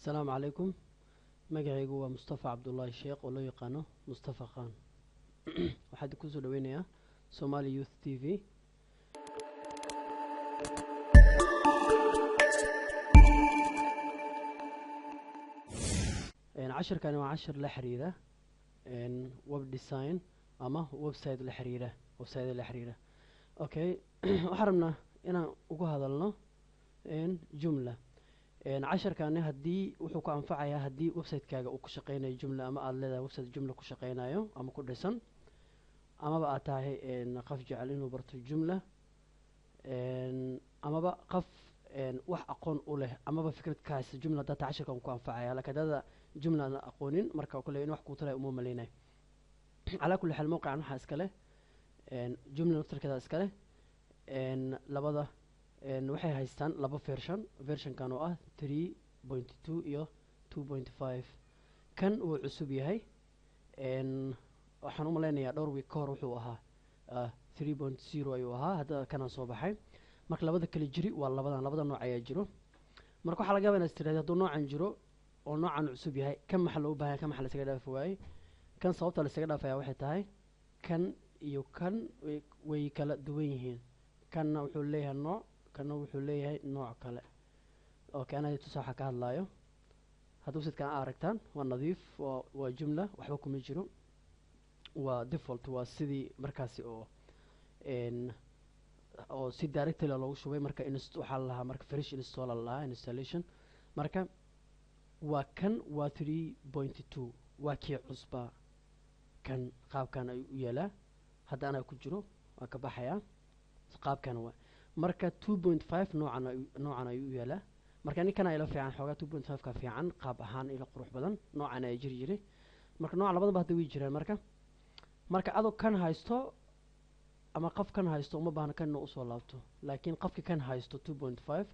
Asalaamu calaykum. Magacaygu waa Mustafa Cabdullaahi Sheekh oo loo yaqaano Mustafa Khan. Waxaad kusoo dhaweynayaa Somali Youth TV. Cashirkani waa cashir la xiriira web design ama website la xiriira, website la xiriira. Okay, waxaan rabnaa inaan uga hadalno Joomla. Casharkani haddii wuxuu ku anfacayaa haddii website-kaaga uu ku shaqeynayo Joomla, ama aada leedahay website Joomla ku shaqeynayo ama ku dhisan, amaba aad tahay qof jecel inuu barto Joomla, amaba qof wax aqoon u leh amaba fikrad ka haysta Joomla. Haddaa tahay, casharkan ku anfacaya, laakiin haddaada Joomla aadan aqoonin, marka kule in wax kuu taraya uma maleynayo. Calaa kulli xaal, mowqican waxaa iska leh Joomla naftarkeeda iska leh. Labada waxay haystaan laba version, versionkan oo ah 3.2 iyo 2.5. Kan wuu cusub yahay. Waxaan u malaynayaa dhowr week ka hor wuxuu ahaa 3.0 ayuu ahaa, hadda kanaan soo baxay. Marka labada kale jiri waa labadan, labada nooc ayaa jiro. Marka waxaa laga yaba inaad tirahdo, hadduu noocan jiro oo noocan cusub yahay, kan maxa loogu bahanya? Kan maxa la isaga dhaafi waayey? Kan sababta la isaga dhaafaya waxay tahay kan iyo kan way kala duwan yihiin. Kanna wuxuu leeyahay nooc, kanna wuxuu leeyahay nooc kale. Okay, anaa tusa waxaa ka hadlaayo. Hadda website-kan aa aragtaan waa nadiif, waa Joomla, waxba kuma jiro, waa default, waa sidii markaasi oo si directly loogu shubay. Marka waxaa la lahaa marka fresh install la lahaa installation. Marka waa kan, waa 3.2, waa kii cusbaa. Kan qaabkan ayuu u yaalaa. Hadda anaa ku jiro, waa ka baxayaa, qaabkan waa. Marka 2.5 noocan ayuu u yaalaa. Marka ninkan ila fiican xoogaa, 2.5 ka fiican, qaab ahaan ila qurux badan. Noocan ayaa jiri jiray. Marka nooca labadanba hadda way jiraan. Marka adoo kan haysto ama qof kan haysto, uma baahna kan inuu usoo laabto, laakiin qofki kan haysto 2.5,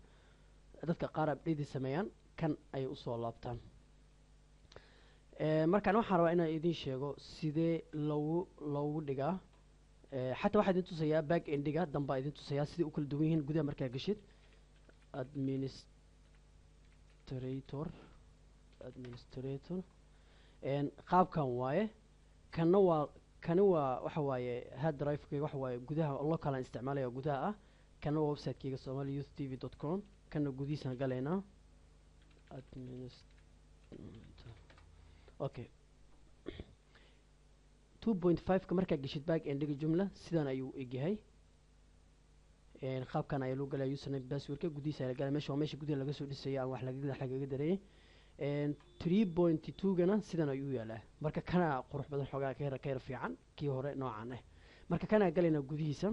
dadka qaar update sameeyaan, kan ayay usoo laabtaan. Markaan waxaan rabaa inaan idin sheego sidee loogu dhigaa. Xataa waxaa idin tusayaa back endiga dambaa idin tusayaa sidai u kala duwan yihiin gudaha markaa geshid administrator. Qaabkan waaye. Kanna waa kani, waa waxa waaye hard drive-kayga, waxa waaye gudaha local aan isticmaalaya gudaha ah. Kana waa website-kayga somaliyouth tv.com. Kana gudihiisaan galaynaa, administrator. Okay, 2.5 ka markaa geshid back endiga Joomla sidan ayuu egyahay. Qaabkan ayaa loo galaya, username passwordka gudihiisa ayaa la galaya. Meesha waa meesha gudaha laga soo dhisaya ama wax lagaga dareeyay. 3.2 gana sidan ayuu yaalaa. Marka kana qurux badan xoogaa, ka yar fiican kii hore noocan ah. Marka kanaa galaynaa gudihiisa.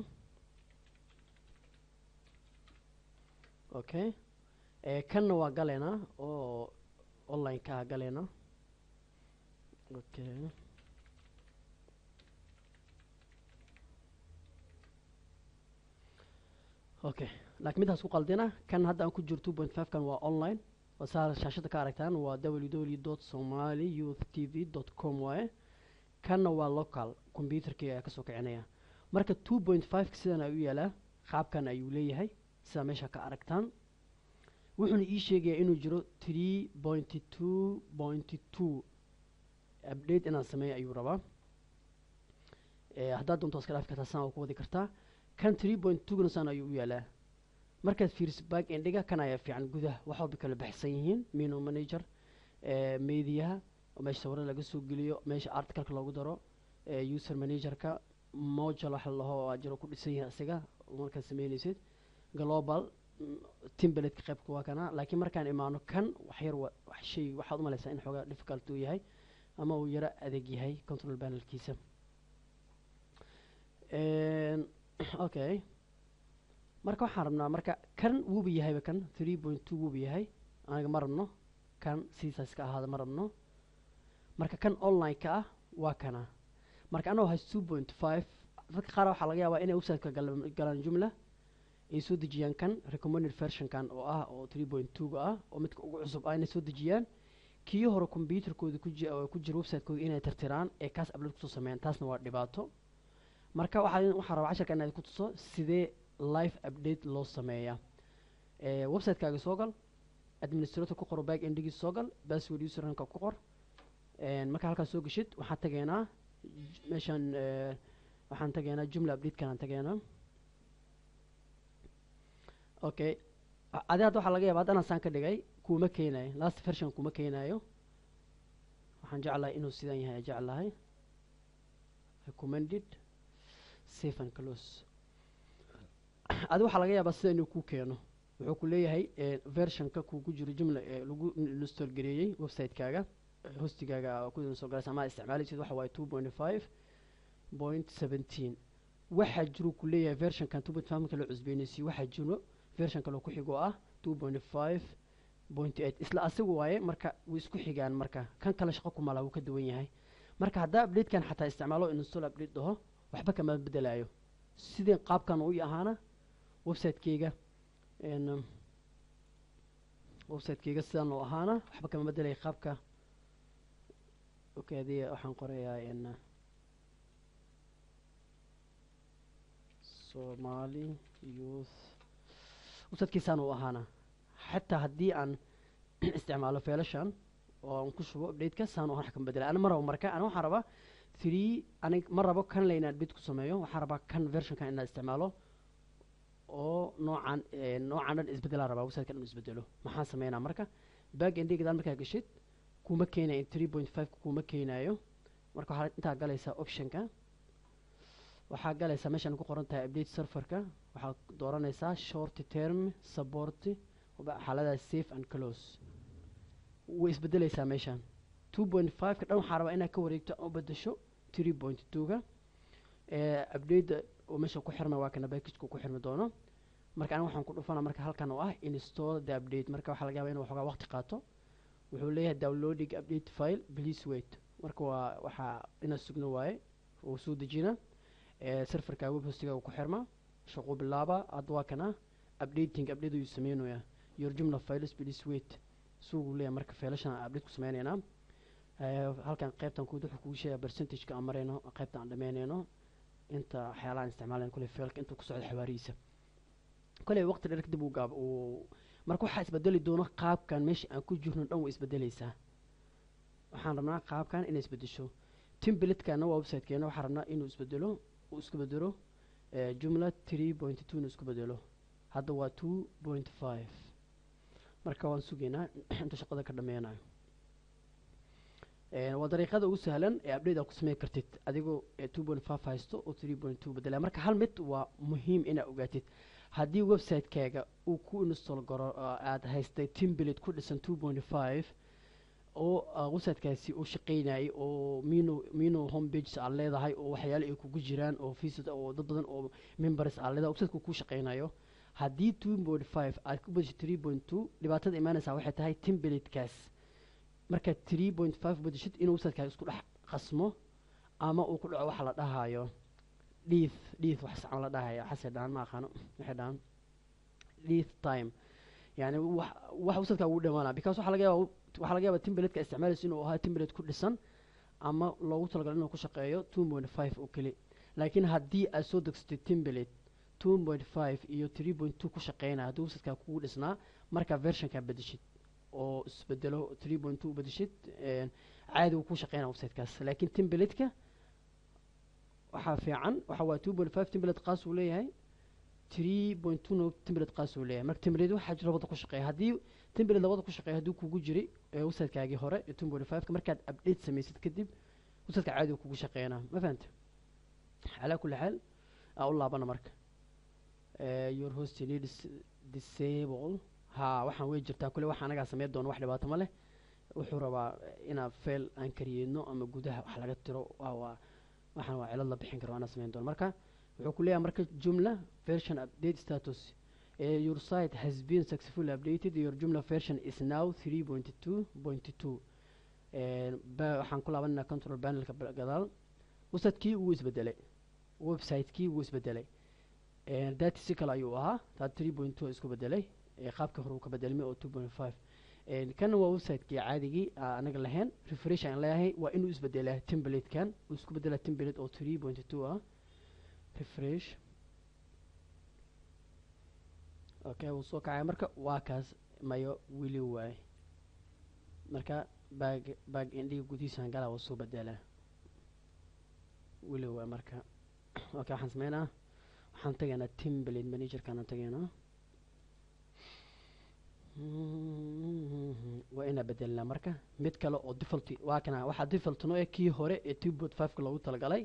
Okay, kanna waa galaynaa oo online ka ah galaynaa. Okay, laakiin midaas ku qaldina, kan hadda aan ku jiro 2.5 kan waa online, waa saa shaashada ka aragtaan, waa www.somaliyouth tv.com waaye. Kanna waa local computerkii ayaa kasoo kicinaya. Marka 2.5 sidan ayuu yaalaa, qaabkan ayuu leeyahay sidaa meesha ka aragtaan. Wuxuuna ii sheegayaa inuu jiro 3.2.2, update inaan sameeyo ayuu rabaa. Haddaad doonto iska dhaafi kartaa, saan waa ku wadi kartaa. Kan 3.2 guna saan ayuu u yaalaa. Markaad fiiriso back endiga, kan ayaa fiican gudaha, wax walba kala baxsan yihiin: menu manager, mediaha oo meesha sawirada laga soo geliyo, meesha articleka loogu daro, user managerka, module waxa la dhaho oo jiro ku dhisan yahay isaga markaad sameynaysid, global template-ka qaybka waa kana. Laakiin markaan imaano kan, wax yar wax shay waxaad u malaysaa in xoogaa difficult uu yahay ama uu yaro adeeg yahay control panelkiisa. Okay, marka waxaan rabnaa, marka kan wuuba yahayba, kan 3.2 wuuba yahay. Aniga ma rabno kan, sidiisaas ka ahaada ma rabno. Marka kan online-ka ah waa kana. Marka anagoo haysto 2.5, dadka qaar waxaa laga yaabaa inay website-ka galaan Joomla, ay soo dejiyaan kan recommended version-kan oo ah oo 3.2 ga ah oo midka ugu cusub ah, inay soo dejiyaan, kii hore computerkooda ku jira website-kooda inay tirtiraan ee kaas upload kusoo sameeyaan. Taasna waa dhibaato. Marka waxaan rabaa casharka inaad ku tuso sidee live update loo sameeyaa. Website-kaaga soo gal. Administrator ku qoro, back endigii soo gal, password usernameka ku qor. Marka halkaas soo geshid, waxaan tagaynaa meeshaan, waxaan tagaynaa Joomla update-kan aan tagaynaa. Okay, adi hadda waxaa laga yaaba hadda anaan saan ka dhigay kuma keenayo, last version kuma keenayo. Waxaan jeclahay inuu sidan yahay, jeclahay recommended, save and close. Adi waxaa laga yaabaa sida inuu ku keeno. Wuxuu ku leeyahay versionka kugu jiro Joomla ee lagu install gareeyey website-kaaga, hostigaaga ku install garaysa ama isticmaalaysid, waxa waaye 2.5.17. Waxaa jiro, ku leeyahay, versionkan 2.5 marka la cusboonaysiiyo, waxaa jiro version kale ku xigo ah 2.5.8, isla asiga waaye. Marka way isku xigaan. Marka kan kale shaqo kuma laha, wuu ka duwan yahay. Marka haddaa update-kan xataa isticmaalo, install update dhaho, waxba kama bedelayo. Sidii qaabkan u ahaana website-keyga, website-keyga sidaan oo ahaana waxba kama bedelayo qaabka. Okay, adii waxaan qorayaa in Somali Youth, website-kiisaan u ahaana, xataa haddii aan isticmaalo feelashan oo aan ku shubo update-ka, saan u ahaan wax kama bedelay. Ana ma rabo. Marka ana waxaan rabaa three, anig ma rabo kan le inaan update ku sameeyo. Waxaan rabaa kan versionkan inaan isticmaalo oo noocan noocan dhan isbedelaa rabaa, website-kan inuu isbedelo. Maxaan sameynaa marka? Back end gadaal markaa geshid, kuma keenayo 3.5, kuma keenayo. Marka waxaad intaa galaysaa optionka, waxaa galaysaa meeshaan ku qoran tahay update serverka, waxaad dooranaysaa short term support, xaaladaha save and close. Way isbedeleysaa meeshaan. 2.5 ka dhan waxaa rabaa inaad ka wareegto ama bedesho 3.2-ga. Update oo meesha ku xirma waa kana, package-ka ku xirmi doono. Marka aniga waxaan ku dhufana marka halkan oo ah install the update. Marka waxaa laga yaabaa inuu waxoogaa waqti qaato. Wuxuu leeyahay "Downloading update file, please wait." Marka waa waxaa inaad sugno waaye. Uu soo dejina serverka, web hostiga ku xirma, shaquu bilaaba. Hadda waa kana updating, update ayuu sameynayaa. "Your Joomla files, please wait," sugu leeyahay. Marka failashan update ku sameynaynaa. Halkan qaybtan kuud wuxuu kugu sheegaa percentage-ka aan marayno, qaybta aan dhameynayno, inta waxyaalaha aan isticmaalayn kuley, failka intuu ku socdo, xawaarihiisa koley. Waqti dheer kadib uu gaab uu. Marka waxaa isbedeli doono qaabkan meesha aan ku jirno dhan way isbedeleysaa. Waxaan rabnaa qaabkan inay isbedesho. Template-kana waa website-keena. Waxaan rabnaa inuu isbedelo, uu isku bedelo Joomla 3.2 inuu isku bedelo. Hadda waa 2.5. Marka waan sugaynaa intuu shaqada ka dhameynayo. Waa dariiqada ugu sahlan ee update aad ku sameyn kartid adigoo 2.5 haysto oo 3.2 bedelaya. Marka hal mid waa muhiim inaad ogaatid: haddii website-kaaga uu ku install garo, aada haystay template ku dhisan 2.5 oo website-kaasi uu shaqeynayay, oo menu home pages aad leedahay, oo waxyaalo ay kugu jiraan, oo visit oo dad badan oo members aad leedahay, website-ku ku shaqeynayo, haddii 2.5 aad ku bedesho 3.2, dhibaatada imaanaysaa waxay tahay template-kaas markaad 3.5 bedeshid inuu website-kaaga isku dhex qasmo ama uu ku dhaco waxa la dhahayo death wax sacan la dhahayo, waxaasay dhahan, ma aqaano, waxay dhahan death time. Yani wax website-kaaga ugu dhamaanaa, because waxaa laga yaabaa template-ka isticmaalaysa inuu ahaa template ku dhisan ama loogu talagalay inuu ku shaqeeyo 2.5 oo keli. Laakiin haddii aad soo degsatay template 2.5 iyo 3.2 ku shaqeynaya, haddii website-kaa kugu dhisnaa, markaa versionkaa bedeshid oo isbedelo 3.2 bedeshid, caadi uu ku shaqeynaya website-kaas. Laakiin template-ka waxaa fiican waxa waa 2.5 template qaas uu leeyahay, 3.2 no template qaas uu leeyahay. Marka template waxaa jira labada ku shaqeeya. Haddii template labada ku shaqeeya haddii kugu jiray website-kaagii hore ee 2.5 ka, markaad update samaysid kadib, website-ka caadi uu kugu shaqeynaa. Ma fahanta? Calaa kulli xaal, aa u laabana. Marka "Your host needs disable," ha, waxaan way jirtaa kule, waxa anagaa sameyn doono, wax dhibaato ma leh. Wuxuu rabaa inaan file aan kariyeedno ama gudaha wax laga tiro. Waa waxaan waa cilad la bixin karo, anaa sameyn doono. Marka wuxuu ku leeyahay marka Joomla version update status: "Your site has been successfully updated. Your Joomla version is now 3.2.2." Waxaan ku laabanayna control panelka gadaal. Website-kii wuu isbedelay, website-kii wuu isbedelay. Dati si kale ayuu ahaa, taa 3.2 isku bedelay, qaabkii hore uu ka bedelmay oo 2.5. Kana waa website-kii caadigii anaga lahayn. Refresh aan leeyahay, waa inuu isbedelaa template-kan, uu isku bedelaa template oo 3.2 ah. Refresh. Okay, wuu soo kacaya. Marka waa kaas. Mayo, weli waay. Marka back endiga gudihiisaan galaa, waa soo bedelaa, weli waay. Marka okay, waxaan sameynaa, waxaan tagaynaa template managerkaanaan tagaynaa. Waa inaa bedelnaa marka mid kale oo default. Waa kana, waxaa default noo eh kii hore ee 2.5ka loogu talagalay.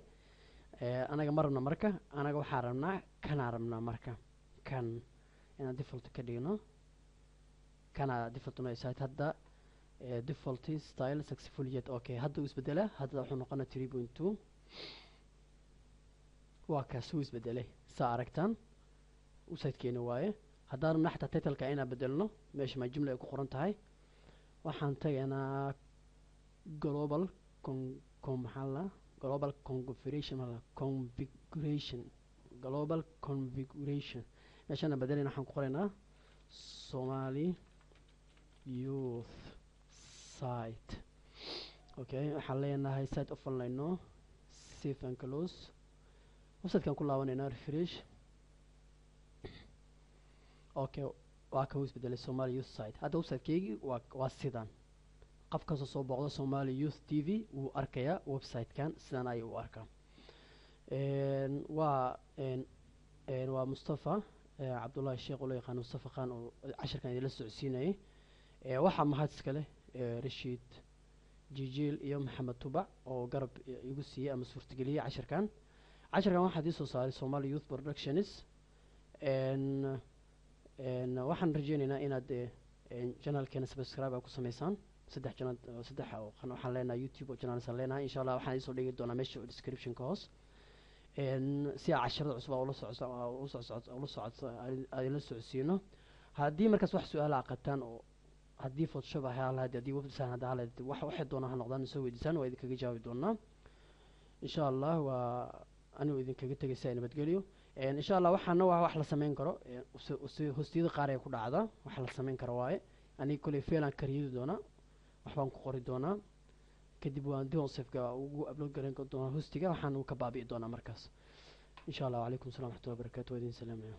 Anaga ma rabna. Marka anaga waxaa rabnaa kanaa rabnaa. Marka kan inaan default ka dhigno, kanaa default noo site hadda. Default style successful yet. Okay, hadda uu isbedelaa. Hadda wuxuu noqonaa 3.2. Waa kaas, uu isbedelay, saa aragtaan. Websitekeeni waaye. Haddaan rabna xataa titleka inaan bedelno, meesha ma jumla ay ku qoran tahay, waxaan tagaynaa global con con maxaa la, global configuration, ma configuration, global configuration. Meeshaan bedelayna, waxaan ku qoraynaa Somali Youth Site. Okay, waxaan leenahay site offline, no, save and close. Websitekan ku laabanaynaa, refresh. Okay, waa ka, uu isbedelay Somali Youth Site. Hadda websitekeygii waa sidan. Qof kastoo soo booqdo Somali Youth TV wuu arkayaa website-kan, sidan ayuu u arkaa. Waa Mustafa Cabdullahi Sheekh oo loo yaqaano Mustafa Khan oo cashirkan idinla socodsiinayay. Waxaa mahad iska leh Rashiid Jijiil iyo Maxamed Tubac oo garab igu siiyey ama suurtageliyey cashirkan. Cashirkan waxaa idin soo saaray Somali Youth Productions. Waxaan rajeyneynaa inaad channelkeena subscribe a ku sameysaan. Saddex channel, saddex waxaan leenahay YouTube oo channels aan leenahay. Insha Allah waxaan idiin soo dhigi doonaa meesha description-ka hoos, si aa casharada cusub aa ula socota ula socota aad ila socodsiino. Haddii markaas wax su-aala qabtaan oo haddii Photoshop ahaa lahayd, haddii web design hadda lahayd, wax waxay doonaan ha noqdaan, soo weydiisaan, waa idinkaga jawaabi doonaa insha Allah. Waa anigu idinkaga tegay si ay nabadgelyo insha Allah. Waxaana waa wax la sameyn karo, hostiyada qaar ee ku dhacda, wax la sameyn karo waaye. Aniga koley file-aan karyadi doonaa, waxbaan ku qori doonaa, kadib waan dib ugu upload garan doonaa hostiga, waxaan ka baabi'i doonaa markaas insha Allah. Wacalaykum salam waxmatullahi wabarakatu. Waa idin salaamaya.